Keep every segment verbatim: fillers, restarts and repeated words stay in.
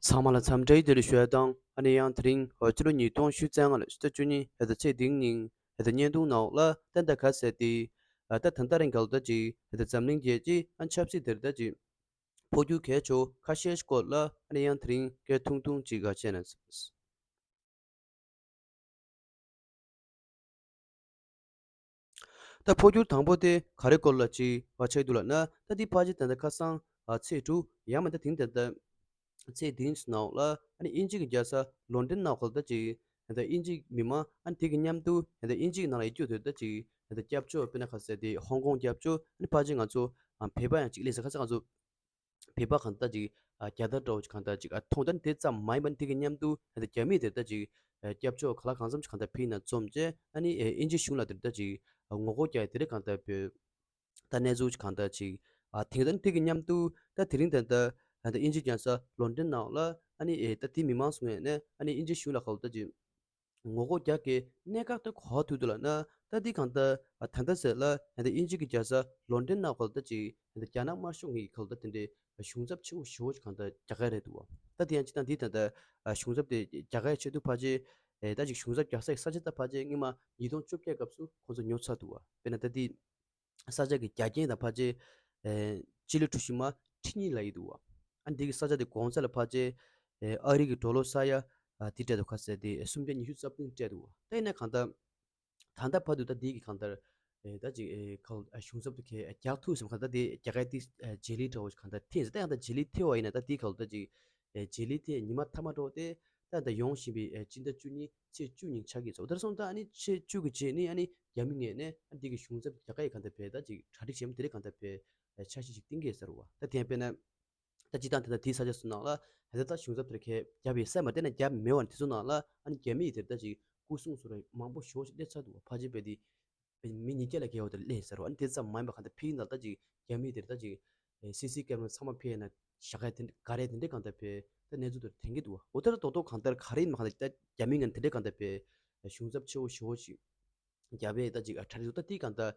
ཚང་མ་ལ་འཚམས་འདྲི་བདེ་ལེགས་ཞུ་ཡ་དང་། ཨ་ནི་ཡང་དེ་རིང་ཕྱི་ལོ་ཉིས་སྟོང་ཉི་ཤུ་རྩ་ལྔ་ལོའི་ཕྱི་ཟླ་བཅུ་གཉིས་ཕྱི་ཟླ་ཚེས་བདུན་ཉིན་ཕྱི་ཟླ་བརྙན་ཐུང་ནང་ལ་ད་ལྟ་ག་ཟེར་ཏེ། ད་ད་ལྟ་རིང་ག་ལ་ད་ཅིག་ད་ལྟ་འཛམ་གླིང་རྒྱལ་སྤྱིའི་ཨ་ཆབ་སྲིད་དེར་ད་ཅིག་འཕོ་འགྱུར་གལ་ཆེ་ཁ་ཤས་སྐོར་ལ་ཨ་ནི་ཡང་དེ་རིང་སྐད་ཐུང་ཐུང་ཅིག་ག་བྱས་ན། ད་འཕོ་འགྱུར་དང་པོ་དེ་ག་རེ་སྐོར་ལ་ཅིག་བ་ཆགས་འདུག་ལབ་ན། ད་འདི་ཕལ་ཆེར་ད་ལྟ་ཁ་སང་ཨ་ཚེས་དྲུག་ཡང་མིན་ད་དེང་ད་ལྟ་ཚེས་བདུན་ནང་ལ་ཨ་ནི་དབྱིན་ཇི་གི་རྒྱལ་ས་ལོན་ཌོན་ནང་ཁོ་ད་ཅིག་ད་ལྟ་དབྱིན་ཇི་མི་མང་ཨ་ནི་དེ་གི་མཉམ་དུ་ད་ལྟ་དབྱིན་ཇི་གི་ནང་ལ་ཡོད་རྒྱུ་དེ་ད་ཅིག་ད་ལྟ་སྐྱབས་བཅོལ་དཔེར་ན་ག་ཟེར་ཏེ་ཧོང་ཀོང་སྐྱབས་བཅོལ་ཨ་ནི་ཕལ་ཆེར་ང་ཚོ་ཨ་བོད་པ་ཡང་ཅིག་སླེབས་ས་ཁ་སང་ང་ཚོ་བོད་པ་གང་ལྟར་ཅིག་ཨ་རྒྱལ་དར་འདྲ་བོ་ཅིག་གང་ལྟར་ཅིག་ཨ་མཐོང་། ད་དེ་ཙམ་མ་ཡིན་པ་དེ་གི་མཉམ་དུ་ད་ལྟ་རྒྱ་མི་དེ་ད་ཅིག་ཨ་སྐྱབས་བཅོལ་ག་ལ་གང་འཚམ་ཅིག་གང་ལྟར་ཕེབས་ན་འཛོམས་བྱས་ཨ་ནི་ཨེ་དབྱིན་ཇི་གཞུང་ལ་དེ་ད་ཅིག་ཨ་ངོ་རྒོལ་རྒྱག་ཡ་དེ་རིགས་གང་ལྟར་བོད་ད་གནས་ཚུལ་ཅིག་གང་ལྟར་ཅིག་ཨ་དེང་ད་དེ་གི་མཉམ་དུ་ད་དེ་རིང་ད་ལྟ་ད་ལྟ་དབྱིན་ཇི་རྒྱལ་ས་ལོན་ཌོན་ནང་ལ་ཨ་ནི་ཨེ་ད་དེ་མི་མང་སོང་ཡས་ནས་ཨ་ནི་དབྱིན་ཇི་གཞུང་ལ་ག་ལ་ད་ཅིག་ངོ་རྒོལ་རྒྱག་གི་གནད་འགག་དེ་ག་པར་ཐུག་འདུག་ལབ་ན། ད་འདི་གང་ལྟར་ད་ལྟ་ཟེར་ལ་ད་ལྟ་དབྱིན་ཇི་གི་རྒྱལ་ས་ལོན་ཌོན་ནང་ཁོ་ལ་ད་ཅིག་ད་ལྟ་རྒྱ་ནག་དམར་ཤོག་གི་ཁོ་ལ་ད་དེ་འདྲའི་གཞུང་ཚབ་ཆེ་བོ་ཞེ་བོ་ཅིག་གང་ལྟར་རྒྱག་གི་རེད་འདུག་བ། ད་དེ་ཡང་ཅི་ད་འདི་ད་ལྟ་གཞུང་ཚབ་དེ་རྒྱག་གི་ཆེད་དུ་ཕལ་ཆེར་ད་ཅིག་གཞུང་ཚབ་རྒྱག་ས་ཡི་ས་ཆ་ད་ཕལ་ཆེར་སྔོན་མ་ཉིས་སྟོང་བཅོ་བརྒྱད་སྐབས་སུ་ཁོང་ཚོ་ཉོ་ཚར་འདུག་བ། དཔེར་ན་ད་འདི་ས་ཆ་གི་རྒྱ་རྒྱན་དང་ཕལ་ཆེར་ཨེ་སྤྱི་ལེ་གྲུ་བཞི་མ་ཁྲི་གཉིས་ལ་ཡོད་འདུག་བ། ཨ་འདི་གི་ས་ཆ་དེ་གོང་ས་ལ་ཕལ་ཆེར་ཨེ་ཨ་རི་གི་ཌོ་ལར་ས་ཡ་ཨ་དེ་སྤྲད་འདུག་ག་ཟེར་ཏེ་ཨེ་སུམ་བརྒྱ་ཉི་ཤུ་རྩ་བདུན་སྤྲད་འདུག་བ། ད་ཡིན་ན་གང་ལྟར་ད་ལྟ་བར་དུ་ད་འདི་གི་གང་ལྟར་ཨེ་ད་ཅིག་ཨེ་ཁ་ལོ་ཨ་གཞུང་ཚབ་དེ་གས་ཨེ་རྒྱག་ཐུབ་ཟེར་གང་ལྟར་དེ་རྒྱ་གར་དེ་ཨེ་རྗེས་ལུས་འདྲ་བོ་གང་ལྟར་ཐེངས་ཟེར། ད་ཡང་ད་རྗེས་ལུས་ཐེ་བ་ཡིན་ན་ད་འདི་ཁ་ལོ་ད་ཅིག་ཨེ་རྗེས་ལུས་དེ་ཉི་མ་མཐའ་མ་འགྲོ་དེ་ད་ད་ཡོང་བཞིན་པའི་ཨེ་སྤྱི་ཟླ་བཅུ་གཉིས་ཚེས་བཅུ་ཉིན་ཆགས་ཀྱི་ཚོ། དེར་སོང་ད་ཨ་ནི་ཚེས་བཅུ་གི་རྗེས་ནི་ཨ་ནི་རྒྱ་མི་ངོས་ནས་ཨ་འདི་གི་གཞུང་ཚབ་རྒྱ་གར་ཡི་གང་ལྟར་བས་ད་ཅིག་གྲ་སྒྲིག་བྱེད་མི་དེ་རིགས་གང་ལྟར་བས་ཨེ་འཆར་གཞི་ཅིག་བཏིང་གི་ཟེར་བ། ད་དེ་ཡང་དཔེར་ན་ད་སྤྱི་བཏང་དེ་ད་དེའི་ས་ཆ་སུ་ནང་ལ་ཧེ་ད་ད་གཞུང་ཚབ་དེར་ཁས་རྒྱབ་ཡི་ས་མ་བལྟས་ན་རྒྱབ་མེད་བ་ནི་དེ་ཚོ་ནང་ལ་ཨ་ནི་རྒྱ་མི་ཡི་དེར་ད་ཅིག་སྐུ་སྲུང་སོ་ར་མང་པོ་ཞོ་ཞིག་སླེབས་ཚར་འདུག་བ། ཕལ་ཆེར་བས་དེ་བས་མི་ཉིས་བརྒྱ་ལ་བརྒལ་བ་དེ་སླེབས་ཟེར་བ། ཨ་ནི་དེ་ཙམ་མ་ཡིན་པ་གང་ལྟར་ཕིའི་ནང་ད་ཅིག་རྒྱ་མི་དེར་ད་ཅིག་སི་སི་ཀེ་མ་ར་ཚང་མ་ཕེ་ན་ཞག་ག་དེ་ག་རེ་དེ་འདྲས་གང་ལྟར་བས་ད་གནས་ཚུལ་དེར་དེང་གི་འདུག་བ། འོ་ད་རྡོག་རྡོག་གང་ལྟར་ག་རེ་ཡིན་མ་གང་ལྟར་ད་རྒྱ་མི་ངན་དེ་འདྲས་གང་ལྟར་བས་གཞུང་ཚབ་ཆེ་བོ་ཞོ་ཞིག་རྒྱ་བལ་ད་ཅིག་ཨ་གྲ་སྒྲིག་ད་ཏི་གང་ལྟར་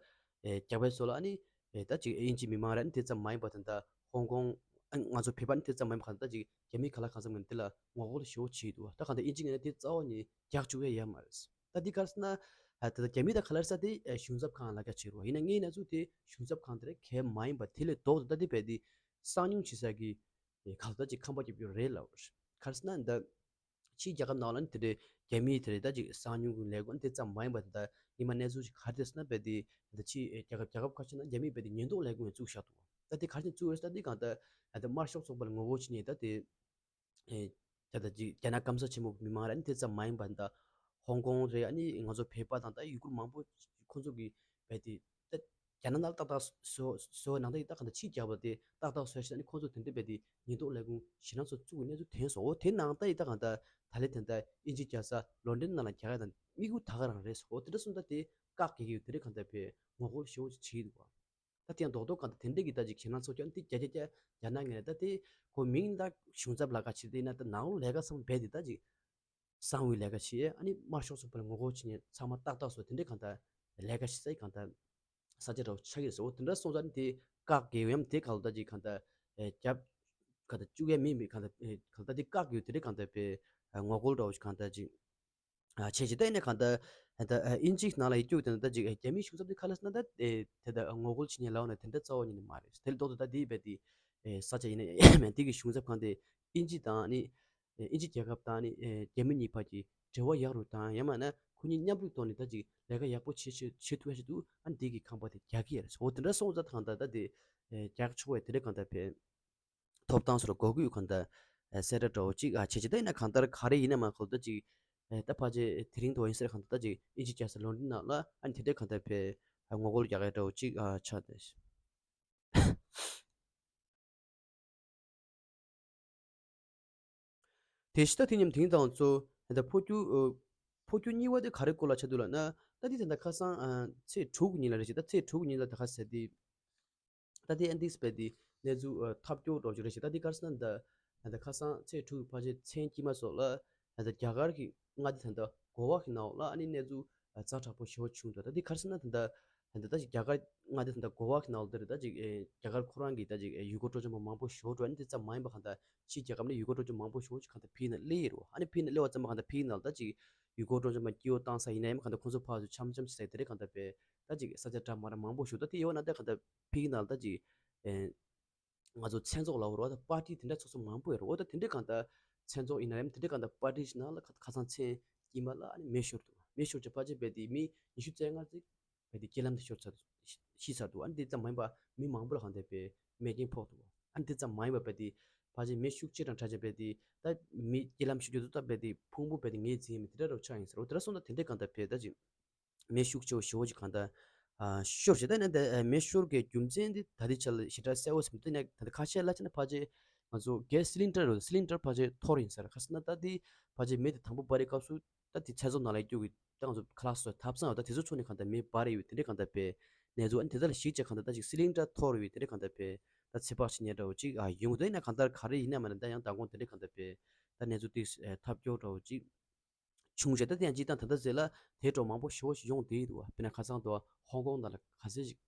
ཨེ་རྒྱ་བལ་སོགས་ལ་ཨ་ནི་ཨེ་ད་ཅིག་དབྱིན་ཇི་མི་མང་ར་ཨ་ནི་དེ་ཙམ་མ་ཡིན་པ་ད་ལྟ་ཧོང་ཀོང་ཨ་ང་ཚོ་བོད་པ་ཨ་ནི་དེ་ཙམ་མ་ཡིན་པ་གང་ལྟར་ད་ཅིག་རྒྱ་མི་ག་ལ་གང་འཚམ་ངན་དེ་ལ་ངོ་རྒོལ་ཞེ་བོ་བྱེད་འདུག་བ། ད་གང་ལྟར་དབྱིན་ཇི་ངན་དེ་རྩ་བ་ནས་རྒྱག་བཅུག་ཡ་ཡ་མ་རེད། ད་འདི་ག་རེ་ཟེར་ན་ཨ་ད་ལྟ་རྒྱ་མི་ད་ག་ལ་རེད་ས་དེ་ཨེ་གཞུང་ཚབ་ཁང་ལ་རྒྱ་ཆེ་རུ་བ་ཡིན་ན་ངའི་གནས་ཚུལ་དེ་གཞུང་ཚབ་ཁང་དེ་རེད་གལ་མ་ཡིན་པ་དེ་ལས་ལྡོག་ཏུ་ད་དེ་བས་དེ་གསང་མྱུལ་བྱེད་ས་གི་ཨེ་ག་ལ་ད་ཅིག་ཁང་པ་རྒྱབ་ཡོད་རེད་ལབ་བ་རེད། ག་རེ་ཟེར་ན་ད། ཕྱིའི་རྒྱལ་ཁབ་ནང་ལ་ནི་དེ་འདྲའི་རྒྱ་མིའི་དེ་རེད་ད་ཅིག་གསང་མྱུལ་གྱི་ལས་འགུལ་དེ་ཙམ་མ་ཡིན་པ་དེ་ད་ཉི་མ་གནས་ཚུལ་ཞིག་ག་རེ་རེད་ཟེར་ན་བས་དེ་ད་ཕྱིའི་རྒྱལ་ཁབ་རྒྱལ་ཁབ་ཁ་ཤས་ནང་རྒྱ་མིས་བས་དེ་ཉེན་རྟོག་ལས་འགུལ་བཙུགས་བཞག་འདུག་ད་དེ་ག་རེ་བཙུགས་རེད་ཟེར་ད་དེ་གང་ལྟར་ད་དམར་ཤོག་ཚོགས་པ་ལ་ངོ་རྒོལ་བྱེད་མཁན་ད་དེ་ད་ད་ཅིག་རྒྱ་ནག་སྐམ་ས་ཆེན་མོ་མི་མང་རེད། ཨ་ནི་དེ་ཙམ་མ་ཡིན་པ་ད་ཧོང་ཀོང་རེད། ཨ་ནི་ང་ཚོ་བོད་པ་དང་ད་ཡུ་གུར་མང་པོ་ཁོང་ཚོ་གི་བས་དེ་ད་རྒྱ་ནག་ནང་ཏག་ཏག་བཟོ་བཟོ་བའི་ནང་ད་ཡི་ད་གང་ལྟར་ཕྱིའི་རྒྱལ་ཁབ་དེ་ཏག་ཏག་བཟོ་ཞེས་ནི་ཁོང་ཚོ་དེ་འདྲ་བས་དེ་ཉེན་རྟོག་ལས་ཁུངས་ཞེད་སྣང་ཚོ་བཙུགས་པའི་གནས་ཚུལ་ཐོན་སོང་། འོ་དེ་ནང་ད་ཡི་ད་གང་ལྟར་ད་ལན་དེ་ད་དབྱིན་ཇི་རྒྱལ་ས་ལོན་ཌོན་ནང་ལ་རྒྱ་གར་དང་དམིགས་ཡུལ་ད་ག་རང་རེད་སོང་། འོ་དེ་འདྲ་སོང་ད་དེ་བཀག་གི་ཡོད་དེ་འདྲ་གང་ལྟར་བས་ངོ་རྒོལ་ཞེ་བོ་ཅིག་བྱེད་ཀྱི་འདུག་བ། ད་དེ་ཡང་རྡོག་རྡོག་གང་ལྟར་དེ་འདྲ་གི་ད་ཅིག་ཞེད་སྣང་ཚོ་ཀྱང་དེ་རྒྱ་རྒྱ་རྒྱ་རྒྱ་ནག་ངས་ད་དེ་ཁོ་མིང་ད་གཞུང་ཚབ་ལ་ཁ་ཕྱིར་དེ་ན་ད་ནང་ལོགས་ལས་ཀ་ཚང་མ་བས་དེ་ད་ཅིག་གསང་བའི་ལས་ཀ་བྱེད། ཨ་ནི་དམར་ཤོག་ཚོགས་པ་ལ་ངོ་རྒོལ་བྱེད་མཁན་ཚང་མ་ཏག་ཏག་བཟོ་དེ་འདྲའི་གང་ལྟར་ལས་ཀ་བྱེད་སའི་གང་ལྟར་ས་ཆ་འདྲ་བོ་ཆགས་ཀྱི་རེད་ཟེར། འོ་དེ་འདྲ་སོང་ཙང་དེ་བཀག་གི་ཡོད་ཡམ་དེ་གང་ལྟར་ཅིག་གང་ལྟར་ཨེ་རྒྱབ་གང་ལྟར་བཅུག་ཡ་མེད་མེད་གང་ལྟར་ཨེ་གང་ལྟར་དེ་བཀག་གི་ཡོད་དེ་འདྲའི་གང་ལྟར་པའི་ཨ་ངོ་རྒོལ་འདྲ་བོ་ཞིག་གང་ལྟར་ཅིག་ཨ་བྱས་ཅིག་ད་ཡིན་ན་གང་ལྟར་ད་ཨེ་དབྱིན་ཇི་ནང་ལ་ཡི་སྐྱོད་དེ་ད་ཅིག་ཨེ་རྒྱ་མིའི་གཞུང་ཚབ་དེ་ག་ལ་ཟེར་ན་ད་ཨེ་དེ་ད་ངོ་རྒོལ་བྱེད་མཁན་ལའོ་ན་དེ་འདྲ་རྩ་བ་ཉིད་ནས་མ་རེད། དེ་ལ་ལྡོག་ཏུ་ད་དེའི་བས་དེ་ཨེ་ས་ཆ་ཡིན་ན་ཡང་དེ་གི་གཞུང་ཚབ་ཁང་དེ་དབྱིན་ཇི་དང་ནི། ཨེ་དབྱིན་ཇི་རྒྱལ་ཁབ་དང་ནི་ཨེ་རྒྱ་མི་གཉིས་བར་གྱི་འབྲེལ་བ་ཡག་རུ་དང་ཡང་མིན་ན་ཁོ་གཉིས་མཉམ་རུབ་ཐོག་ནས་ད་ཅིག་ལས་ཀ་ཡག་པོ་བྱེད་བྱེད་བྱེད་ཐུབ་ཡ་ཞིག་འདུག་ཨ་ནི་དེ་གི་ཁང་པ་དེ་རྒྱག་གི་ཡ་རེད། འོ་དེ་འདྲ་སོང་ཙང་ད་གང་ལྟར་ད་དེ་ཨེ་རྒྱག་ཆོག་པའི་དེ་འདྲ་གང་ལྟར་བས་ཐོབ་ཐང་སོར་གོ་དགོས་གང་ལྟར་ཨེ་གསལ་བསྒྲགས་འདྲ་བོ་ཅིག་ཨ་བྱེད་ཅིག་ད་ཡིན་ན་གང་ལྟར་ག་རེ་ཡིན་ན་མ་གོ་ད་ཅིག་ཨེ་ད་ཕལ་ཆེར་དེ་རིང་དུ་ཡིན་ཟེར་གང་ལྟར་ད་ཅིག་དབྱིན་ཇི་རྒྱལ་ས་ལོན་ཌོན་ནང་ལ་ཨ་ནི་དེ་འདྲ་གང་ལྟར་བས་ཨ་ངོ་རྒོལ་རྒྱག་ཡ་འདྲ་བོ་ཅིག་ཨ་ཆགས་ཏེ། དེ་ཕྱི་ད་དེ་མཉམ་དེང་དང་ཚོ་ད་འཕོ་འགྱུར་ཨ་འཕོ་འགྱུར་གཉིས་པ་དེ་ག་རེ་སྐོར་ལ་ཆགས་འདུག་ལབ་ན། ད་དེ་ད་ལྟ་ཁ་སང་ཨ་ཚེས་དྲུག་ཉིན་ལ་རེད་ཅེ། ད་ཚེས་དྲུག་ཉིན་ལ་ད་ག་ཟེར་དེ་ད་དེ་ཨན་ཏིས་པའི་དེ་གནས་ཚུལ་ཨ་ཐབས་སྐྱོ་འདྲ་བོ་ཅིག་རེད་ཅེ། ད་དེ་ག་རེ་ཟེར་ན་ད་ད་ལྟ་ཁ་སང་ཚེས་དྲུག་ཕལ་ཆེར་མཚན་དཀྱིལ་མ་སོགས་ལ་ད་ལྟ་རྒྱ་གར་གྱི་མངའ་སྡེ་ད་ལྟ་གོ་བ་གི་ནང་ལ་ཨ་ནི་གནས་ཚུལ་ཨ་ཛ་དྲག་པོ་ཞེ་པོ་བྱུང་འདུག་ད་དེ་ག་རེ་ཟེར་ན་ད་ལྟ་ ད་ལྟ་ད་ཅིག་རྒྱ་གར་མངའ་སྡེ་ད་ལྟ་གོ་བ་གི་ནང་ལ་དེ་རེད། ད་ཅིག་ཨེ་རྒྱ་གར་ཁོ་རང་གི་ད་ཅིག་ཨེ་ཡུལ་སྐོར་སྤྲོ་འཆམ་པ་མང་པོ་ཞེ་པོ་འགྲོ། ཨ་ནི་དེ་ཙམ་མ་ཡིན་པ་གང་ལྟར་ཕྱིའི་རྒྱལ་ཁབ་ནས་ཡུལ་སྐོར་སྤྲོ་འཆམ་མང་པོ་ཞེ་པོ་ཅིག་གང་ལྟར་ཕྱིའི་ནང་སླེབས་ཡོད་རེད་བ། ཨ་ནི་ཕྱིའི་ནང་སླེབས་པ་ཙམ་པ་གང་ལྟར་ཕྱིའི་ནང་ལ་ད་ཅིག་ཡུལ་སྐོར་སྤྲོ་འཆམ་པ་སྐྱིད་པོ་བཏང་ས་ཡིན་ན་ཡང་གང་ལྟར་ཁོང་ཚོ་ཕར་ཚུར་འཆམ་འཆམ་བྱེད་ས་དེ་རེད། གང་ལྟར་པས་ད་ཅིག་ས་ཆ་འདྲ་མི་འདྲ་མང་པོ་ཞིག་ད་དེ་ཡོད་ན་ད་གང་ལྟར་ཕྱིའི་ནང་ལ་ད་ཅིག་ཨེ་ང་ཚོ་མཚན་ཚོགས་ལབ་དགོས་རེད་བ། ད་པར་ཊི་དེ་འདྲ་ཚོགས་ས་མང་པོ་ཡོད་རེད། འོ་ད་དེ་འདྲའི་གང་ལྟར་མཚན་ཚོགས་ཡིན་ན་ཡང་དེ་འདྲའི་གང་ལྟར་པར་ཊི་ཞིག་ནང་ལ་ཁ་ཁ་སང་མཚན་དཀྱིལ་མ་ལ་ཨ་ནི་མེ་ཤོར་འདུག་མེ་ཤོར་བྱས་ཕལ་ཆེར་རྦད་དེ་མི་ཉི་ཤུ་རྩ་ལྔ་ཙམ་རྦད་དེ་རྐྱེན་ལམ་དུ་ཤོར་ཚར་འདུག་ཤི་ཤི་ཚར་འདུག་ཨ་ནི་དེ་ཙམ་མ་ཡིན་པ་མི་མང་པོ་ལ་གང་ལྟར་རྦད་མེ་རྐྱེན་ཕོག་འདུག་ཨ་ནི་དེ་ཙམ་མ་ཡིན་པ་རྦད་དེ་ཕལ་ཆེར་མེ་ཤུགས་ཆེ་དྲགས་དྲགས་བྱས་རྦད་དེ་ད་མི་རྐྱེན་ལམ་ཤོར་རྒྱུ་འདུག་ད་རྦད་དེ་ཕུང་པོ་རྦད་དེ་ངོས་འཛིན་ཡས་མེད་དེ་འདྲ་འདྲ་པོ་ཆགས་ཡིན་ཟེར། འོ་དེ་འདྲ་སོང་ཙང་དེ་འདྲའི་གང་ལྟར་རྦད་ད་ཅིག་མེ་ཤུགས་ཆེ་བོ་ཞེ་པོ་ཅིག་གང་ལྟར་ཨ་ཤོར་བྱས། ད་ནི་འདི་ཨ་མེ་ཤོར་གྱི་རྒྱུ་མཚན་འདི་ད་ལྟའི་ཆར་ཞེ་དྲག་གསལ་བོ་ཞིག་མི་འདུག་ནས། ད་ལྟ་ཁ་ཤས་ལ་བྱས་ན་ཕལ་ཆེར་ང་ཚོ་གེ་སི་སི་ལིན་ཌར་རེད། སི་ལིན་ཌར་ཕལ་ཆེར་འཐོར་ཡིན་ཟེར། ག་ཟེར་ན་ད་འདི་ཕལ་ཆེར་མེ་དེ་དང་པོ་སྦར་བའི་སྐབས་སུ་ད་འདི་མཚན་ཚོགས་ནང་ལ་སྐྱོད་ཀྱི་ད་ང་ཚོ་ཁ་ལག་སོགས་ཐབ་ཚང་ཡོད། ད་དེ་ཚོ་ཕྱོགས་ནས་གང་ལྟར་མེ་འབར་ཡོད། དེ་འདྲའི་གང་ལྟར་རྦད་གནས་ཚུལ། ཨ་ནི་དེ་དག་ལ་གཞིགས་བྱས་གང་ལྟར་ད་ཅིག་སི་ལིན་ཌར་འཐོར་ཡོད། དེ་འདྲའི་གང་ལྟར་རྦད་ད་ཚོད་དཔག་བྱེད་ཉན་འདྲ་བོ་ཅིག་ཨ་ཡོང་གི་འདུག་ཡིན་ན་གང་ལྟར་ག་རེ་ཡིན་ན་མ་ན་ད་ཡང་མདང་དགོང་དེ་འདྲའི་གང་ལྟར་རྦད་ད་གནས་ཚུལ་དེ་ཨ་ཐབས་སྐྱོ་འདྲ་བོ་ཅིག་བྱུང་བྱས། ད་དེ་ཡང་སྤྱིར་བཏང་ད་ལྟ་ཟེར་ལ་དེ་འདྲ་མང་པོ་ཞེ་པོ་ཞིག་ཡོང་བསྡད་འདུག་བ། དཔེར་ན་ཁ་སང་དུ་ཧོང་ཀོང་ནང་ལ་ག་ཚད་ཞིག་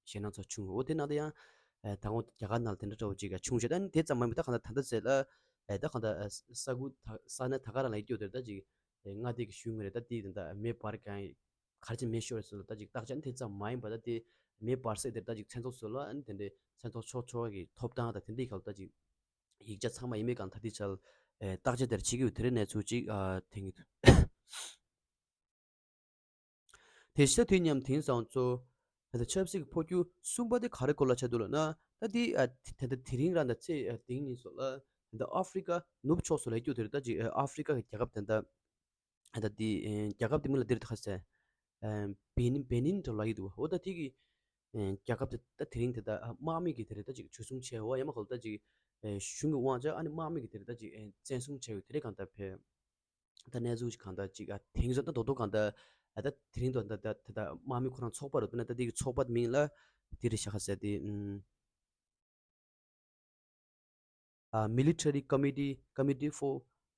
ཞེད་སྣང་ཚ་བྱུང་། འོ་དེ་ནང་དུ་ཡང་ཨ་ད་དགོང་རྒྱ་གར་ནང་ལ་དེ་འདྲ་འདྲ་བོ་ཅིག་བྱུང་བྱས། ད་ནི་དེ་ཙམ་མ་ཡིན་པ་ད་གང་ལྟར་ད་ལྟ་ཟེར་ལ་ཨ་ད་གང་ལྟར་ཨ་ས་ཁུལ་ད་ས་གནས་ད་ག་རང་ལ་ཡོད་རྒྱུ་དེ་ད་ཅིག་ཨ་མངའ་སྡེ་གི་གཞུང་ངོས་ནས་ད་དེ་ད་མེ་འབར་གང་ག་རེ་བྱས་མེ་ཤོར་ཟེར་ལ་ད་ཅིག་བརྟག་དཔྱད། ཨ་ནི་དེ་ཙམ་མ་ཡིན་པ་ད་དེ་མེ་འབར་སའི་དེར་ད་ཅིག་མཚན་ཚོགས་ཟེར་ལ་ཨ་ནི་དེ་འདྲའི་མཚན་ཚོགས་ཚོགས་ཚོགས་ཀྱི་ཐོབ་ཐང་དང་དེ་འདྲའི་སྐོར་ད་ཅིག་ཡིག་ཆ་ཚང་མ་ཡིན་མིན་གང་ད་ལྟའི་ཆར་ཨེ་བརྟག་དཔྱད་དེར་བྱེད་ཀྱི་ཡོད། དེ་རིང་གནས་ཚུལ་ཅིག་ཨ་ཐོན་གྱི་འདུག་དེ་བཞིན་དུས་མཉམ་དེང་སང་ཚོ་ད་ལྟ་ཆབ་སྲིད་ཀྱི་འཕོ་འགྱུར་གསུམ་པ་དེ་ག་རེ་སྐོར་ལ་ཆགས་འདུག་ལབ་ན། ད་དེ་ཨ་ད་ལྟ་དེ་རིང་རང་ད་ཚེས་ཨ་དེ་ཉིན་སོགས་ལ་ད་ལྟ་ཨ་ཧྥི་རི་ཀ་ནུབ་ཕྱོགས་སུ་ལ་ཡོད་རྒྱུ་དེར་ད་ཅིག་ཨ་ཧྥི་རི་ཀ་གི་རྒྱལ་ཁབ་དེ་འདྲ། ད་དེ་ཨེ་རྒྱལ་ཁབ་དེ་མིང་ལ་འདིར་ད་ག་ཟེར། ཨེ་བེ་ནིན་བེ་ནིན་འདྲ་ལབ་ཀྱི་འདུག་འོ་ད་དེ་གི་ཨེ་རྒྱལ་ཁབ་དེ་ད་དེ་རིང་དེ་ད་དམག་མི་གི་དེ་རེད་ད་ཅིག་འཇུ་བཟུང་བྱས་པ། ཡང་མ་གོ་ད་ཅིག་ཨེ་གཞུང་གི་དབང་ཆ་ཨ་ནི་དམག་མི་གི་དེ་རེད་ད་ཅིག་ཨེ་བཙན་བཟུང་བྱས་ཡོད། དེ་རེད་གང་ལྟར་བས་ད་གནས་ཚུལ་ཞིག་གང་ལྟར་ཅིག་ཨ་དེང་སང་ད་རྡོག་རྡོག་གང་ལྟར་ཨ་ད་དེ་རིང་དུ་ད་ད་ད་དམག་མི་ཁོ་རང་ཚོགས་པ་རེད་འདུག་ན། ད་དེ་གི་ཚོགས་པ་མིང་ལ་དེ་རེད་ཤག་ག་ཟེར་དེ་ཨུམ། ཨ་Military Committee Committee for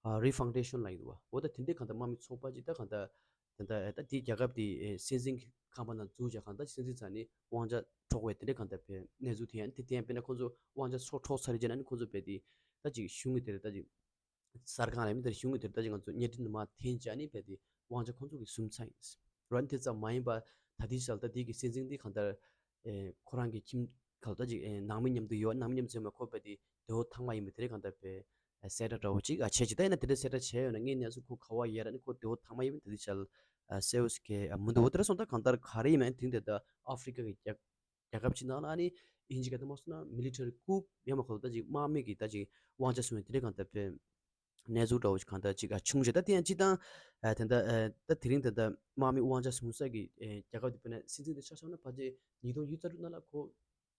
ཨ་Refoundation ལབ་ཡོད་པ། འོ་ད་དེ་འདྲའི་གང་ལྟར་དམག་མི་ཚོགས་པ་ཅིག་ད་གང་ལྟར་ད་ལྟ་ད་དེའི་རྒྱལ་ཁབ་དེའི་ཨེ་སྲིད་འཛིན་གྱི་ཁང་པ་ནང་འཛུལ་བྱས་གང་ལྟར་སྲིད་འཛིན་རྩ་ནས་དབང་ཆ་འཕྲོག་པའི་དེ་འདྲའི་གང་ལྟར་བའི་གནས་ཚུལ་དེ་ཡང་དེ་དེ་ཡང་དཔེར་ན་ཁོང་ཚོ་དབང་ཆ་ཚུར་འཕྲོག་ཚར་རྗེས་ན་ནི་ཁོང་ཚོ་བས་དེ་ད་ཅིག་གཞུང་གི་དེར་ད་ཅིག་གསར་ཁང་ལ་མི་དེར་གཞུང་གི་དེར་ད་ཅིག་ང་ཚོ་བརྙན་འཕྲིན་དུ་མ་འཐེན་བྱས་ནི་བས་དེ་དབང་ཆ་ཁོང་ཚོ་གི་ཟུམ་ཚར་ཡིན། རོན་དེ་ཙམ་མ་ཡིན་པ་ད་ལྟའི་ཆར་ད་ལྟའི་གི་སྲིད་འཛིན་འདི་གང་ལྟར་ཨེ་ཁོ་རང་གི་ཁྱིམ་ག་ལ་ད་ཅིག་ཨེ་ནང་མི་མཉམ་དུ་ཡོད། ནང་མི་མཉམ་དུ་ཡོད་མ་ཁོ་པ་དེ་དེའོ་ཐང་མ་ཡིན་པའི་དེ་རེད་གང་ལྟར་པའི་ཨེ་གསལ་བསྒྲགས་འདྲ་བོ་ཅིག་ཨ་བྱས་ཅི་ད་ཡིན་ན་དེ་འདྲའི་གསལ་བསྒྲགས་བྱས་ཡོད་ན་ངའི་གནས་ཚུལ་ཁོ་ག་བ་ཡོད་ར་ནི་ཁོ་དེའོ་ཐང་མ་ཡིན་པའི་ད་ལྟའི་ཆར་ཨ་གསལ་བོ་ཞིག་གི་ཨ་མི་འདུག་འོ་དེ་ར་སོང་ད་གང་ལྟར་ག་རེ་ཡིན་མིན་དེང་དེ་ད་ཨ་ཧྥི་རི་ཀ་གི་རྒྱལ་རྒྱལ་ཁབ་ཅིག་ནང་ལ་ཨ་ནི་དབྱིན་ཇི་སྐད་དུ་མ་སོང་ན་military coup ཡང་མ་ཁོ་ད་ཅིག་དམག་མི་གི་ད་ཅིག་དབང་ཆ་བཟུང་བའི་དེ་འདྲའི་གང་ལྟར་པའི་གནས་ཚུལ་འདྲ་བོ་ཞིག་གང་ལྟར་ཅིག་ཨ་བྱུང་བྱས། ད་དེ་ཡང་སྤྱིར་བཏང་ཨ་དེ་འདྲ་ཨ་ད་དེ་རིང་དེ་འདྲ་དམག་མི་དབང་ཆ་བཟུང་ས་གི་ཨ་རྒྱལ་ཁབ་དེ་དཔེར་ན་སྲིད་འཛིན་དེ་ཆ་བཞག་ན་ཕལ་ཆེར་ཉིས་སྟོང་ཉི་ཤུ་རྩ་དྲུག་ནང་ལ་ཁོ་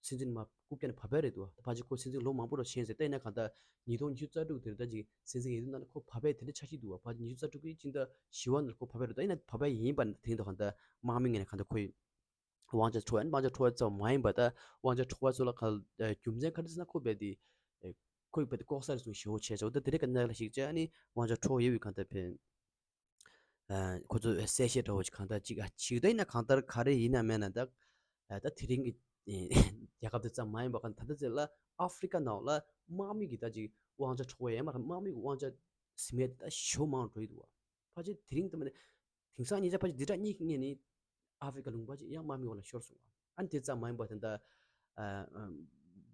སྲིད་འཛིན་མ་རྐུབ་བཀྱག་ནས་བབས་པ་རེད་འདུག་ད་ཕལ་ཆེར་ཁོ་སྲིད་འཛིན་ལོ་མང་པོ་ར་བཞེངས་ཟེར། ད་ཡིན་ན་གང་ལྟར་ཉིས་སྟོང་ཉི་ཤུ་རྩ་དྲུག་དེར་ད་ཅིག་སྲིད་འཛིན་ཡིན་དུས་ནང་ལ་ཁོ་བབས་པའི་དེ་འདྲ་ཆ་ཤས་འདུག་བ། ཕལ་ཆེར་ཉི་ཤུ་རྩ་དྲུག་གི་སྤྱི་ཟླ་བཞི་པ་ནང་ལ་ཁོ་བབས་པ་རེད་འདུག་ད་ཡིན་ན་བབས་པ་ཡིན་པ་ན་དེ་རིང་དུ་གང་ལྟར་དམག་མི་ངོས་ནས་གང་ལྟར་ཁོའི་དབང་ཆ་འཕྲོག་ཡ་ནི་དབང་ཆ་འཕྲོག་པ་ཙམ་མ་ཡིན་པ་ད་དབང་ཆ་འཕྲོག་པ་ཚོ་ལ་ག་ཨ་རྒྱུ་མཚན་ག་རེ་ཟེར་ན་ཁོ་རྦད་དེ་ཨ་ཁོས་རྦད་དེ་ལྐོག་ཟ་རེ་ཟུང་ཞེ་པོ་བྱས་ཙང་ད་དེ་རིང་གི་གནས་ལ་གཞིགས་བྱས་ཨ་ནི་དབང་ཆ་འཕྲོག་ཡོད་པའི་གང་ལྟར་ཕན་ཨ་ཁོ་ཚོས་གསལ་བཤད་འདྲ་བོ་ཞིག་གང་ལྟར་ཅིག་ཨ་བྱས་ད་ཡིན་ན་གང་ལྟར་ག་རེ་ཡིན་ན་མེད་ན་ད་ཨ་ད་དེ་རིང་གི་ཨ་རྒྱལ་ཁབ་དེ་ཙམ་མ་ཡིན་པ་གང་ད་ལྟ་ཚེ་ལ་ཨ་ཧྥི་རི་ཀ་ནང་ལ་དམག་མི་གི་ད་ཅིག་དབང་ཆ་འཕྲོག་པ་ཡང་མ་རེད། དམག་མི་གི་དབང་ཆ་ཟིན་ཡ་དེ་ད་ཞེ་པོ་མང་འགྲོ་ཡི་འདུག་བ། ཕལ་ཆེར་དེ་རིང་དུ་མ་ནས་དེང་སང་ཉིན་ཆ་ཕལ་ཆེར་འདི་གྲ་གཉིས་ཀྱི་སྔོན་ནས་ཨ་ཧྥི་རི་ཀ་ལུང་པ་ཅིག་ཡང་དམག་མི་འོག་ལ་ཤོར་སོང་བ། ཨ་ནི་དེ་ཙམ་མ་ཡིན་པ་དེ་འདྲ་ཨ་ཨ་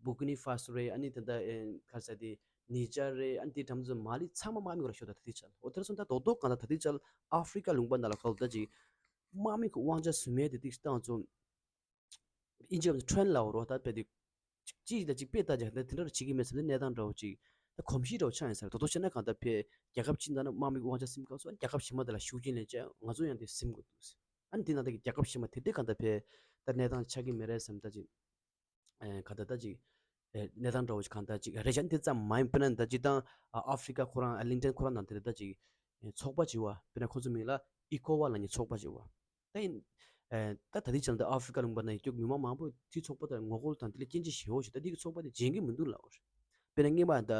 བུར་ཀི་ནི་ཧྥ་སོ་རེད། ཨ་ནི་དེ་འདྲ་ཨེ་ག་རེ་ཟེར་དེ་ནི་ཇར་རེད། ཨ་ནི་དེ་འདྲ་ཚོ་མ་ལི་ཚང་མ་དམག་མི་འོག་ལ་ཤོར་ད་ད་ལྟའི་ཆར། འོ་དེ་འདྲ་སོང་ད་རྡོག་རྡོག་གང་ལྟར་ད་ལྟའི་ཆར་ཨ་ཧྥི་རི་ཀ་ལུང་པ་ནང་ལ་ག་ལ་ད་ཅིག་དམག་མི་གི་དབང་ཆ་ཟིན་ཡ་དེ་ཏིག་བཏང་ཚོ། དབྱིན་ཇི་སྐད་ནས་ཊེན་ལབ་རོ། ད་དཔེ་དེ་གཅིག་དང་གཅིག་དཔེ་ལྟ་རྒྱུ་དེ་འདྲ་བྱེད་ཀྱི་མེད་བསམ་ནས་གནས་སྟངས་འདྲ་བོ་ཅིག་ད་གོམས་གཤིས་འདྲ་བོ་ཆགས་ཡིན་ས་རེད། ད་དོ་བྱས་ན་གང་ལྟར་ཕེ་རྒྱལ་ཁབ་ཅིག་ནང་ན་དམག་མི་དབང་ཆ་ཟིན་སྐབས་སུ་རྒྱལ་ཁབ་གཞན་པ་དེ་ལ་ཤུགས་རྐྱེན་སླེབས་བྱས་ང་ཚོ་ཡང་དེ་ཟིན་དགོས་འདུག་ཨ་ནི་དེ་ནང་དེ་གི་རྒྱལ་ཁབ་གཞན་པ་དེ་འདྲས་གང་ལྟར་ཕེ་ད་གནས་སྟངས་ཆགས་ཀྱི་མེད་རེད་བསམ་ད་ཅིག་ཨེ་གང་ལྟར་ད་ཅིག་ཨེ་གནས་སྟངས་འདྲ་བོ་ཅིག་གང་ལྟར་ཅིག་རེད་བྱས། ཨ་ནི་དེ་ཙམ་མ་ཡིན་པ་ན་ད་ཅིག་ད་ཨ་ཧྥི་རི་ཀ་ཁོ་རང་ཨ་ལིང་ཊོན་ཁོ་རང་ནང་དེ་རེད་ད་ཅིག་ཨེ་ཚོགས་པ་ཅིག་བ། དཔེར་ན་ཁོ་ཚོ་མིང་ལ་ཨི་ཀོ་ཝ་ལབ་མཁན་ཚོགས་པ་ཅིག་བ། ད་ཡིན། ཨེ་ད་ད་ལྟའི་ཆར་འདི་ཨ་ཧྥི་རི་ཀ་ལུང་པ་ན་ཡོད་རྒྱུ་མི་མང་མང་པོས་དེའི་ཚོགས་པ་དེར་ངོ་རྒོལ་དང་དེ་ལ་སྐྱོན་བརྗོད་ཞེ་པོ་ཞིག་ད་འདི་གི་ཚོགས་པ་དེ་བྱེད་ཀྱི་མི་འདུག་ལབ་པ་རེད། དཔེར་ན་སྔོན་མ་ད་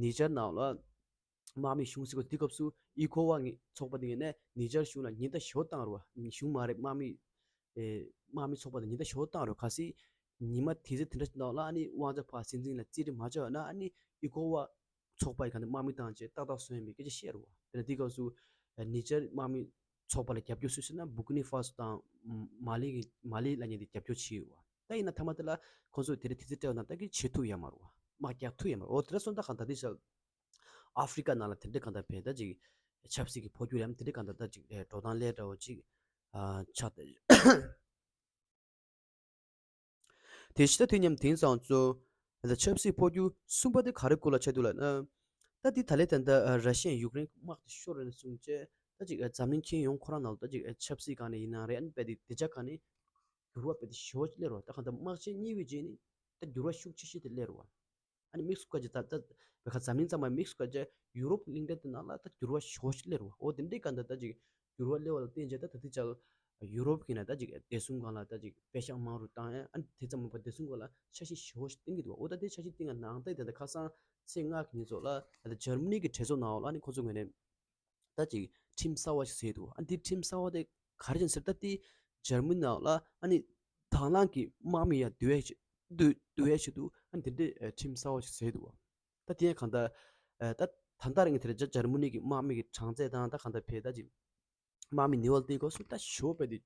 ནི་ཇར་ནང་ལ་དམག་མི་གཞུང་བཟུང་གི་དུས་སྐབས་སུ་ཨི་ཀོ་ཝ་ངི་ཚོགས་པ་དེ་ངོས་ནས་ནི་ཇར་གཞུང་ལ་ཉེན་བརྡ་ཞེ་པོ་བཏང་རེད་བ། གཞུང་མ་རེད་དམག་མི་ཨེ་ དམག་མི་ཚོགས་པ་དང་ཉེན་བརྡ་ཞོ་བཏང་རོགས། གལ་སྲིད་ཉི་མ་དེ་ཚེ་དེ་འདྲ་ཞིག་ནང་ལ་ཨ་ནི་དབང་ཆ་ཕར་སྲིད་འཛིན་ལ་རྩིས་རེ་མ་བྱས་ན་ཨ་ནི་ཨི་ཀོ་ཝ་ཚོགས་པ་ཡི་ག་ནས་དམག་མི་བཏང་བྱས་ཏག་ཏག་སོན་ཡོད་པའི་སྐད་ཆ་བཤད་རོགས། དེ་ནས་དེའི་སྐབས་སུ་ནི་ཇར་དམག་མི་ཚོགས་པ་ལ་རྒྱབ་སྐྱོར་སུ་ཟེར་ན་བུར་ཀི་ནི་ཧྥ་སོ་དང་མ་ལི་གི་མ་ལི་ལབ་མཁན་དེ་རྒྱབ་སྐྱོར་བྱས་ཡོད་པ། ད་ཡིན་ན་མཐའ་མ་དེ་ལ་ཁོང་ཚོས་དེ་རིང་དེ་ཚེ་སྤྲད་པ་ན་ད་གི་བྱེད་ཐུབ་ཡ་མ་རེད་པ། དམག་རྒྱག་ཐུབ་ཡ་མ་རེད། འོ་དེ་འདྲ་སོང་ཙང་གང་ལྟར་དེ་ཤ་ཨ་ཧྥི་རི་ཀ་ནང་ལ་དེ་འདྲའི་གང་ལྟར་བས་ད་ཅིག་ཆབ་སྲིད་ཀྱི་འཕོ་འགྱུར་ཡང་དེ་འདྲའི་གང་ལྟར་ད་ཅིག་འགྲོ་སྟངས་ལས་འདྲ་བོ་ཅིག་ཆགས། དེ་ཕྱི་ད་དུས་མཉམ་དེང་སང་ཚོ་ད་ཆབ་སྲིད་འཕོ་འགྱུར་གསུམ་པ་དེ་ག་རེ་སྐོར་ལ་ཆགས་འདུག་ལབ་ན། ད་དེ་ད་ལས་ད་ད་ར་ཤི་ཡ་ཡུཀ་རེན་དམག་དེ་ཤོར་རེད་ན་གསུངས་བྱས། ད་ཅིག་འཛམ་གླིང་ཁྱོན་ཡོངས་ཁོ་རང་ནང་ལ་ད་ཅིག་ཆབ་སྲིད་སྒང་ནས་ཡིན་ན་རེད། ཨ་ནི་དཔེ་དེ་དེ་ཆ་གང་ནས་འགྱུར་བ་དཔེ་དེ་ཞེ་པོ་ཅིག་སླེབས་རེད་པ། ད་གང་ལྟར་དམག་ཆེན་གཉིས་པའི་རྗེས་ནས་ད་འགྱུར་བ་ཤུགས་ཆེ་ཤོས་དེ་སླེབས་རེད་པ། ཨ་ནི་དམིགས་སུ་བཀར་བྱས་ད་ད་བོད་ཁ་འཛམ་གླིང་ཚང་མ་དམིགས་སུ་བཀར་བྱས་ཡུ་རོབ་གླིང་ཕྲན་དེ་ནང་ལ་ད་འགྱུར་བ་ཞེ་པོ་ཅིག་སླེབས་རེད་པ། འོ་དེ་འདྲའི་གང་ལྟར་ད་ཅིག་འགྱུར་བ་སླེབས་པ་ལ་བརྟེན་བྱས་ད་ད་ལྟའི་ཆར་ཡུ་རོབ་ཀྱི་ནང་ད་ཅིག་བདེ་སྲུང་སྒང་ལ་ད་ཅིག་པེ་ཤག་མང་རུ་བཏང་ཡ། ཨ་ནི་དེ་ཙམ་མིན་པར་བདེ་སྲུང་སྒང་ལ་འཆར་གཞི་ཞེ་པོ་ཅིག་བཏིང་གི་འདུག་འོ་ད་དེ་འཆར་གཞི་བཏིང་ཡ་ནང་ད་དེ་ད་ཁ་སང་ཚེས་ལྔ་གི་ཉིན་ཚོགས་ལ་ད་ལྟ་འཇར་མ་ནི་གི་གྲོས་ཚོགས་ནང་ལ་ཨ་ནི་ཁོ་ཚོ་ངོས་ནས་ད་ཅིག་ཁྲིམས་གསར་པ་ཞིག་བཟོས་འདུག་ཨ་ནི་དེ་ཁྲིམས་གསར་པ་དེ་ག་རེ་ཡིན་ཟེར་ད་དེ་འཇར་མ་ནི་ནང་ལ་ཨ་ནི་དང་བླངས་ཀྱི་དམག་མི་ཡར་བསྡུ་ཡས་བྱེད་བསྡུ་བསྡུ་ཡས་ཆེད་དུ་ཨ་ནི་དེ་འདྲའི་ཁྲིམས་གསར་པ་ཞིག་བཟོས་འདུག་ད་དེ་ཡང་གང་ལྟར་ད་ད་ལྟ་རིང་དེར་འཇར་མ་ནི་གི་དམག་མི་གི་གྲངས་ཚད་དང་ད་གང་ལྟར་བས་ད་ཅིག་དམག་མི་ནི་ཝལ་དེའི་སྐབས་སུ་ད་ཞེ་པོ་དཔེ་དེ་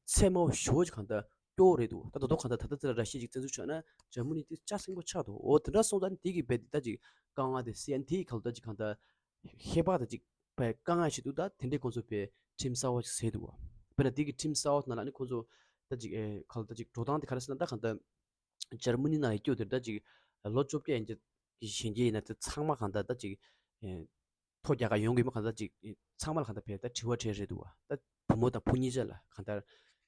ཚད་མ་ཞེ་པོ་ཅིག་གང་ལྟར་སྐྱོ་བོ་རེད་འདུག་ད་ད་དུང་གང་ལྟར་ད་ལྟ་ཚེ་ལ་ར་ཤི་ཡ་ཅིག་བཙན་འཛུལ་བྱས་ན་འཇར་མ་ནི་དེ་ལྕགས་སྲིན་པོ་ཆགས་འདུག་འོ་དེ་འདྲ་སོང་ཙང་དེ་གི་དཔེ་དེ་ད་ཅིག་དཀའ་ངལ་དེ་སེལ་ཡ་དེ་ག་ལ་ད་ཅིག་གང་ལྟར་ཧེ་བག་ད་ཅིག་དཔེ་དཀའ་ངལ་ཞིག་འདུག་ད་དེ་འདྲའི་ཁོང་ཚོ་དཔེ་ཁྲིམས་གསར་པ་ཞིག་བཟོས་འདུག་དཔེར་ན་དེ་གི་ཁྲིམས་གསར་པ་ནང་ལ་ནི་ཁོང་ཚོ་ད་ཅིག་ག་ལ་ད་ཅིག་འགྲོ་སྟངས་དེ་ག་རེ་ཟེར་ན་ད་གང་ལྟར་འཇར་མ་ནི་ནང་ཡོད་རྒྱུ་དེ་ད་ཅིག་ལོ་བཅོ་བརྒྱད་ཡན་ཆད་ཀྱི་གཞོན་སྐྱེས་ཡིན་ན་དེ་ཚང་མ་གང་ལྟར་ད་ཅིག་ཐོ་རྒྱག་ག་ཡོང་གི་མ་གང་ལྟར་ཅིག་ཚང་མ་ལ་གང་ལྟར་བས་ད་དྲི་བ་དྲིས་རེད་འདུག་བ། ད་བུ་མོ་དང་བུ་གཉིས་ཆ་ལ་གང་ལྟར་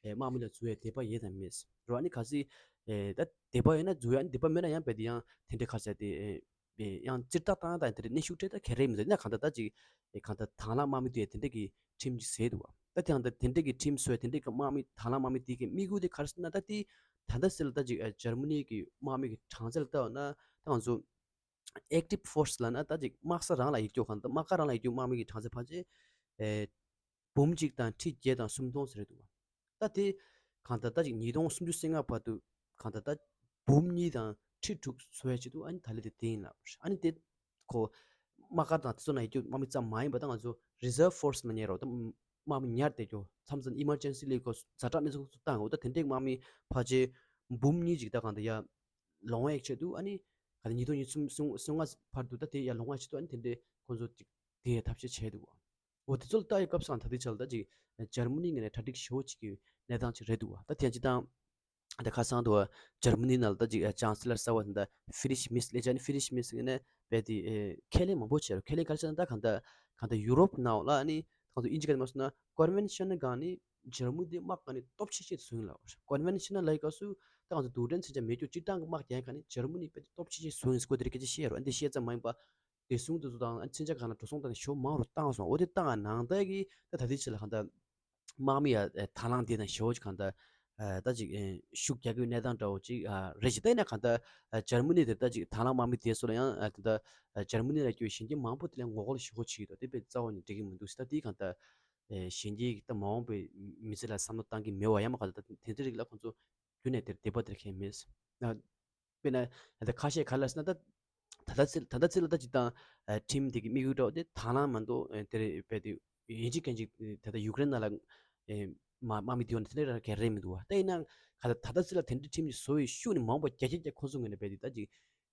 དམག་མི་ལ་འཛུལ་བའི་དད་པ་ཡོད་དམ་མེད་རོ། ཨ་ནི་གལ་སྲིད་ད་དད་པ་ཡོད་ན་འཛུལ་ཡ། ཨ་ནི་དད་པ་མེད་ན་ཡང་བས་དེ་ཡང་དེ་འདྲའི་ཁ་ཤས་དེ་ཡང་ཅིག་ལྟ་སྟངས་དང་དེ་འདྲའི་གནོན་ཤུགས་སྤྲད་ད་ག་རེ་མི་འདུག་ན་གང་ལྟར་ད་ཅིག་གང་ལྟར་དང་བླངས་དམག་མི་དེ་དེ་འདྲའི་གི་ཁྲིམས་ཅིག་བཟོས་འདུག་བ། ད་དེ་ཡང་ད་དེ་འདྲའི་གི་ཁྲིམས་བཟོས་དེ་འདྲའི་གི་དམག་མི་དང་བླངས་དམག་མི་དེ་གི་དམིགས་ཡུལ་དེ་ག་རེ་ཟེར་ན་ད་དེ་ད་ལྟ་ཟེར་ལ་ད་ཅིག་འཇར་མ་ནི་གི་དམག་མི་གི་གྲངས་ཚད་ལ་ལྟ་བ་ན་ད་ང་ཚོ་active force ལབ་ན་ད་ཅིག་དམག་ས་རང་ལ་ཡོད་རྒྱུ་གང་ལྟར་དམག་སྒར་རང་ལ་ཡོད་རྒྱུ་དམག་མི་གི་གྲངས་ཚད་ཕལ་ཆེར་འབུམ་གཅིག་དང་ཁྲི་བརྒྱད་དང་སུམ་སྟོང་ཟེར་རེད་འདུག་ད་དེ་གང་ལྟར་ད་ཅིག་ཉིས་སྟོང་སུམ་ཅུ་སོ་ལྔ་བར་དུ་གང་ལྟར་ད་འབུམ་གཉིས་དང་ཁྲི་དྲུག་བཟོ་ཡ་ཆེད་དུ་ཨ་ནི་ད་ལས་དེ་དེ་ཡིན་ལབ། ཨ་ནི་དེ་ཁོ་དམག་སྒར་དང་དེ་ཚོ་ནང་ཡོད་རྒྱུ་དམག་མི་ཙམ་མ་ཡིན་པ་ད་ང་ཚོ་reserve force ལབ་མཁན་རོ། ད་དམག་མི་ཉར་བསྡད་རྒྱུ་མཚམས་མཚམས་emergency ལས་ཁོ་ཛ་དྲག་གནས་ཚུལ་ཚོ་བཏང་འོ་ད་དེ་འདྲའི་དམག་མི་ཕལ་ཆེར་འབུམ་གཉིས་ཅིག་ད་གང་ལྟར་ཡ་ལོང་ཡག་ཆེད་དུ་ཨ་ནི་ག་ད་ཉིས་སྟོང་ཉི་ཤུ་སོ་ལྔ་བར་དུ་ད་དེ་ཡ་ལོང་ཡག་ཆེད་དུ་ཨ་ནི་དེ་འདྲའི་ཁོ་ཚོ་ཅིག་དེ་ཡ་ཐབས་ཤེས་བྱས་འདུག་འོ་དེ་ཚོ་ལ་ལྟ་ཡི་སྐབས་སུའང་ད་ལྟའི་ཆར་ལ་ད་ཅིག་འཇར་མ་ནི་ངོས་ནས་གྲ་སྒྲིག་ཞེ་པོ་ཅིག་གི་གནས་སྟངས་ཅིག་རེད་འདུག་བ། ད་དེ་ཡང་སྤྱིར་བཏང་ད་ཁ་སང་དུ་འཇར་མ་ནི་ནང་ལ་ད་ཅིག་ཅང་སི་ལར་གསར་པ་ད་ཧྥི་རི་ཤི་མེརྩ་ལབ་བྱས་ནས་ཧྥི་རི་ཤི་མེརྩ་ངོས་ནས་རྦད་དེ་ཁས་ལེན་མང་པོ་བྱས་རོ། ཁས་ལེན་ག་རེ་བྱས་ན་ད་གང་ལྟར་གང་ལྟར་ཡུ་རོབ་ནང་ལ་ཨ་ནི་ད་ང་ཚོ་དབྱིན་ཇི་སྐད་ནས་མ་སོང་ན་convention ནི་སྒང་ནི་འཇར་མ་ནི་དེ་དམག་སྒང་ནས་སྟོབས་ཆེ་ཤོས་བཟོ་ཡིན་ལབ། convention ལབ་ཡི་སྐབས་སུ་ད་ང་ཚོ་རྡུལ་ཕྲན་མཚོན་ཆ་མེད་རྒྱུ་སྤྱིར་བཏང་གི་དམག་རྒྱག་ཡི་ག་ནི་འཇར་མ་ནི་རྦད་དེ་སྟོབས་ཆེ་ཤོས་བཟོ་ཡིན་ཟེར་ཁོ་དེ་རིང་སྐད་ཆ་བཤད་རོ། ཨ་འདི་བཤད་ཙམ་མ་ཡིན་པ། བདེ་སྲུང་དེ་ཚོ་དང་མཚོན་ཆ་སྒང་ལ་འགྲོ་སོང་བཏང་ནས་ཞེ་པོ་མང་རུ་བཏང་སོང་། འོ་དེ་བཏང་ནང་ལྟར་གྱི་ད་ད་ལྟའི་ཆ་ལ་གང་ལྟར་དམག་མི་ཡ་དང་བླངས་དེ་དང་ཞེ་པོ་ཅིག་གང་ལྟར་ད་ཅིག་ཤུགས་རྒྱག་གི་གནས་སྟངས་འདྲ་བོ་ཅིག་རེད་ཅིག་ད་ཡིན་ན་གང་ལྟར་འཇར་མ་ནི་དེ་ད་ཅིག་དང་བླངས་དམག་མི་དེ་ཚོ་ལ་ཡང་ད་ལྟ་འཇར་མ་ནི་ལ་སྐྱོད་གཞོན་སྐྱེས་མང་པོ་དེ་ལ་ངོ་རྒོལ་ཞེ་པོ་བྱེད་ཀྱི་འདུག་དེ་དཔེ་རྩ་བ་ནས་འགྲིག་གི་མི་འདུག་ཟེར། ད་དེ་གང་ལྟར་གཞོན་སྐྱེས་ད་མ་འོངས་པའི་མི་ཚེ་ལ་བསམ་བློ་བཏང་གི་མེད་པ་ཡང་མ་གང་ལྟར་དེ་ཚོའི་རིགས་ལ་ཁོང་ཚོ་རྒྱུན་ནས་དེར་དད་པ་དེར་ཁེལ་མེད། དཔེར་ན་ད་ཁ་ཤས་ག་ལ་ཟེར་ན་ད་ད་ལྟ་ཚེ་ད་ལྟ་ཚེ་ལ་ད་ཅིག་དང་ཁྲིམས་དེ་གི་དམིགས་ཡུལ་འདྲ་བོ་དེ་དང་བླངས་མ་གཏོགས་དེ་རེད་བས་དེ་ཡིན་གཅིག་མཁན་གཅིག་ད་ལྟ་ཡུཀ་རེན་ནང་ལ་མ་དམག་མི་དེ་བ་ནི་དེ་འདྲ་རང་གལ་རེད་མི་འདུག་བ། ད་ཡིན་ན་ག་ད་ད་ལྟ་ཚེ་ལ་དེ་འདྲའི་ཁྲིམས་ཀྱི་བཟོ་བའི་ཤུགས་ནི་མང་པོ་རྒྱ་ཆེ་རྒྱ་ཁོ་ཚོ་ངོས་ནས་བས་དེ་ད་ཅིག་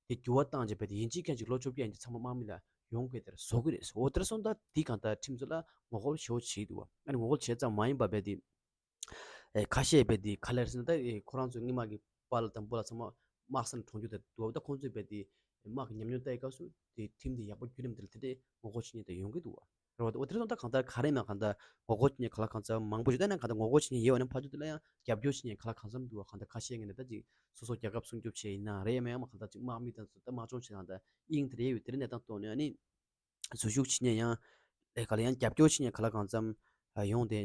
དེ་འགྱུར་བ་བཏང་རྗེས་བས་དེ་ཡིན་གཅིག་མཁན་གཅིག་ལོ་བཅོ་བརྒྱད་ཡན་ཆད་ཚང་མ་དམག་མི་ལ་ཡོང་དགོས་དེར་བཟོ་གི་རེད། འོ་དེར་སོང་ད་དེ་གང་ལྟར་ཁྲིམས་བཟོ་ལ་ངོ་རྒོལ་ཞེ་པོ་བྱེད་འདུག་བ། ཨ་ནི་ངོ་རྒོལ་བྱེད་ཙམ་མ་ཡིན་པ་བས་དེ། ཨེ་ཁ་ཤས་རྦད་དེ་ག་ལེར་ཟེར་ན་ད་ཨེ་ཁོ་རང་ཚོའི་སྔོན་མ་གི་པཱ་ལགས་དང་སྤོ་ལགས་ཚང་མ་དམག་སར་གྲོངས་རྒྱུ་དེ་འདུག་བ། ད་ཁོང་ཚོས་རྦད་དེ་དམག་གི་ཉམས་མྱོང་ལྟ་ཡི་སྐབས་སུ་དེ་ཁྲིམས་དེ་ཡག་པོ་བརྒྱུད་རིམ་དེ་ལ་དེ་འདྲའི་ངོ་རྒོལ་བྱེད་མཁན་དེ་ཡོང་གི་འདུག་བ། རེད་བ། འོ་དེ་རེད། ད་གང་ལྟར་ག་རེ་ཡིན་ན་གང་ལྟར་ངོ་རྒོལ་བྱེད་མཁན་ག་ལ་གང་འཚམ་མང་པོ་ཞིག་ད་ཡིན་ན་གང་ལྟར་ངོ་རྒོལ་བྱེད་མཁན་ཡོད་པ་ནི་ཕར་ཕྱོགས་དེ་ལ་ཡང་རྒྱབ་སྐྱོར་བྱེད་མཁན་ག་ལ་གང་འཚམ་འདུག་བ། གང་ལྟར་ཁ་ཤས་ངོས་ནས་ད་ཅིག་སོ་སོ་རྒྱལ་ཁབ་སྲུང་སྐྱོབ་བྱེད་ཡིན་ན་རེད། ཡང་མིན་ཡང་མ་གང་ལྟར་ཅིག་དམག་མི་དང་ཚོ་ད་དམག་སྦྱོང་བྱེད་སྟངས་དང་དབྱིངས་དེ་རེད་ཡོད། དེ་རིང་གནས་སྟངས་ཐོག་ནས་ཨ་ནི། འཛུལ་ཞུགས་བྱེད་མཁན་ཡང་ཨེ་ག་ལ་ཡང་རྒྱབ་སྐྱོར་བྱེད་མཁན་ག་ལ་གང་འཚམ་ཡོང་དེ་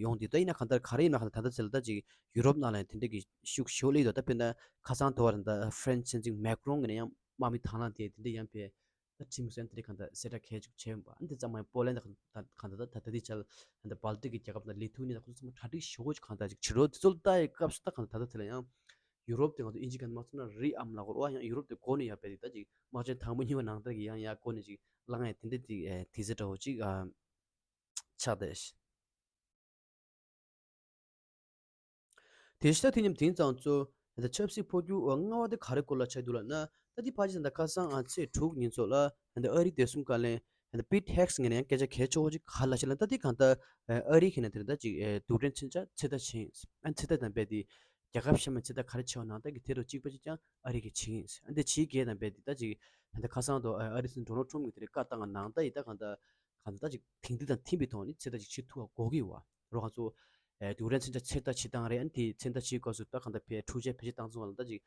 ཡོང་དེ་ད་ཡིན་ན་གང་ལྟར་ག་རེ་ཡིན་ན་གང་ལྟར་ད་ལྟ་ཚེ་ལ་ད་ཅིག་ཡུ་རོབ་ནང་ལ་ཡང་དེ་འདྲ་གི་ཤུགས་ཞེ་པོ་སླེབས་འདུག་ད་དཔེར་ན་ཁ་སང་དེ་བར་ད་ཧྥ་རན་སི་སྲིད་འཛིན་མེག་རོན་གྱིས་ནས་ཡང་དམག་མི་དང་བླངས་དེ་དེ་འདྲ་ཡང་བས་ ད་ཁྲིམས་སྲོལ་དེ་རིགས་གང་ལྟར་གསལ་བསྒྲགས་གལ་ཆེན་པོ་བྱས་ཡོད་པ། ཨ་ནི་དེ་ཙམ་མ་ཡིན་པོ་ལན་ད་གང་ལྟར་ད་ད་ལྟ་དེ་ཆ་ལ་ད་ལྟ་སྦལ་ཏིག་གི་རྒྱལ་ཁབ་དང་ལི་ཐུ་ནི་ད་ཁོ་ཚོ་ཚང་མ་གྲ་སྒྲིག་ཞེ་པོ་ཅིག་གང་ལྟར་ཅིག་བྱེད་རོགས་དེ་ཚོ་ལ་ལྟ་ཡི་སྐབས་སུ་ད་གང་ལྟར་ད་ལྟ་དེ་ལ་ཡང་ཡུ་རོབ་དེ་ང་ཚོ་ཨིན་ཇི་གན་མ་ཚོ་ན་རི་ཨམ་ལ་གོ་རོ་ཡང་ཡུ་རོབ་དེ་གོ་ནས་ཡ་པའི་དེ་ད་ཅིག་དམག་ཆེན་དང་པོ་གཉིས་པ་ནང་ལྟར་གྱི་ཡང་ཡ་གོ་ནས་ཅིག་ལངས་ཡ་དེ་འདྲ་དེ་དེ་ཚེ་འདྲ་བོ་ཅིག་ཨ་ཆགས་བསྡད་ཤག་དེ་ཕྱི་ད་དེ་མཉམ་དེང་ཙང་ཚོ་ད་ཆབ་སྲིད་འཕོ་འགྱུར་ལྔ་བ་དེ་ག་རེ་སྐོར་ལ་ཆགས་འདུག་ལབ་ན། ད་དེ་ཕལ་ཆེར་ད་ཁ་སང་ཨ་ཚེས་དྲུག་ཉིན་ཚོ་ལ་ད་ཨ་རིའི་བདེ་སྲུང་བཀའ་བློན་ད་པིཊ་ཧེག་སི་ངོས་ནས་ཡང་སྐད་ཆ་གལ་ཆེ་བོ་ཅིག་ག་ལབ་ཤག་ལབ་ན། ད་དེ་གང་ལྟར་ཨ་རི་གིས་ནས་དེ་རིང་ད་ཅིག་རྡུལ་ཕྲན་མཚོན་ཆ་ཚོད་ལྟ་བྱེད་ཡིན། ཨ་ཚོད་ལྟ་དང་རྦད་དེ་རྒྱལ་ཁབ་གཞན་མ་ཚོད་ལྟ་ག་རེ་བྱས་པ་ནང་ལྟར་གྱི་དེ་རུ་གཅིག་པ་ཅིག་ཀྱང་ཨ་རི་གིས་བྱེད་ཡིན། ཨ་འདི་བྱེད་དགོས་དང་རྦད་དེ་ད་ཅིག་ད་ཁ་སང་དུ་ཨ་རི་སྲིད་འཛིན་ཌོ་ནལ་ཊམ་གྱིས་དེ་རིང་བཀའ་བཏང་བ་ནང་ལྟར་ཡིན། ད་གང་ལྟར་གང་ལྟར་ད་ཅིག་དེང་དུས་དང་མཐུན་པའི་ཐོག་ནས་ཚོད་ལྟ་ཅིག་བྱེད་ཐུབ་པ་དགོས་ཀྱི་ཡོད་པ་རོ། ང་ཚོ་ཨ་རྡུལ་ཕྲན་མཚོན་ཆ་ཚོད་ལྟ་བྱེད་སྟངས་རེད། ཨ་ནི་དེ་ཚོད་ལྟ་བྱེད་སྐབས་སུ་ད་གང་ལྟར་ཕའི་འཕྲུལ་ཆས་བེད་སྤྱོད་བཏང་ཚུལ་ལ་ད་ཅིག་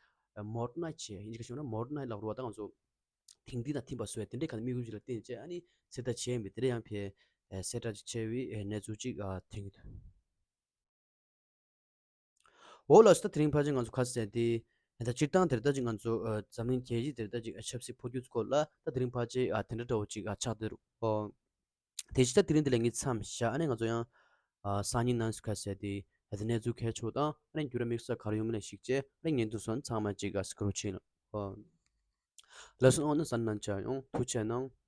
མོ་ཌ་ནའི་ཛི་བྱས། ཨིན་ཇི་སྐད་ཆ་ན་མོ་ཌ་ནའི་ཛི་ལབ་རོ། ད་ང་ཚོ་དེང་དུས་དང་མཐུན་པ་བཟོ་ཡ་དེ་འདྲའི་གང་ལྟར་དམིགས་ཡུལ་ཅིག་ལ་བརྟེན་བྱས་ཨ་ནི་ཚོད་ལྟ་བྱས་ཡིན་པས། དེ་འདྲ་ཡང་ཕའི་ཨ་གསལ་བསྒྲགས་ཅིག་བྱས་པའི་ཨ་གནས་ཚུལ་ཅིག་ཨ་ཐོན་གྱི་འདུག་འོ་ལགས་སོ། ད་དེ་རིང་ཕལ་ཆེར་ང་ཚོ་ག་ཟེར་དེ། ད་སྤྱིར་བཏང་དེར་ད་ཅིག་ང་ཚོ་ཨ་འཛམ་གླིང་རྒྱལ་སྤྱི་དེར་ད་ཅིག་ཨ་ཆབ་སྲིད་འཕོ་འགྱུར་སྐོར་ལ་ད་དེ་རིང་ཕལ་ཆེར་ཨ་དེ་འདྲ་འདྲ་བོ་ཅིག་ཨ་ཆགས་བསྡད་རེད། ཨོ། དེ་ཕྱི་ད་དེ་རིང་འདི་ལ་ངས་མཚམས་བཞག་ཨ་ནི་ང་ཚོ་ཡང་ཨ་སང་ཉིན་གནངས་ཚེ་ག་ཟེར་དེ་ཨ་དེ་གནས་ཚུལ་གལ་ཆེ་བོ་དང་ཨ་ནི་འགྱུར་བ་དམིགས་བསལ་ག་རེ་ཡོང་མིན་ལ་གཞིགས་བྱས་ཨ་ནི་བརྙན་ཐུང་སོགས་ཚང་མ་ཅིག་ཨ་སྐྱོར་རོགས་བྱེད། ཨོ། ལགས་སོ། ཨོ་ན་གཟའ་ཉི་མ་མཇལ་ཡོང་། ཐུགས་རྗེ་གནང་།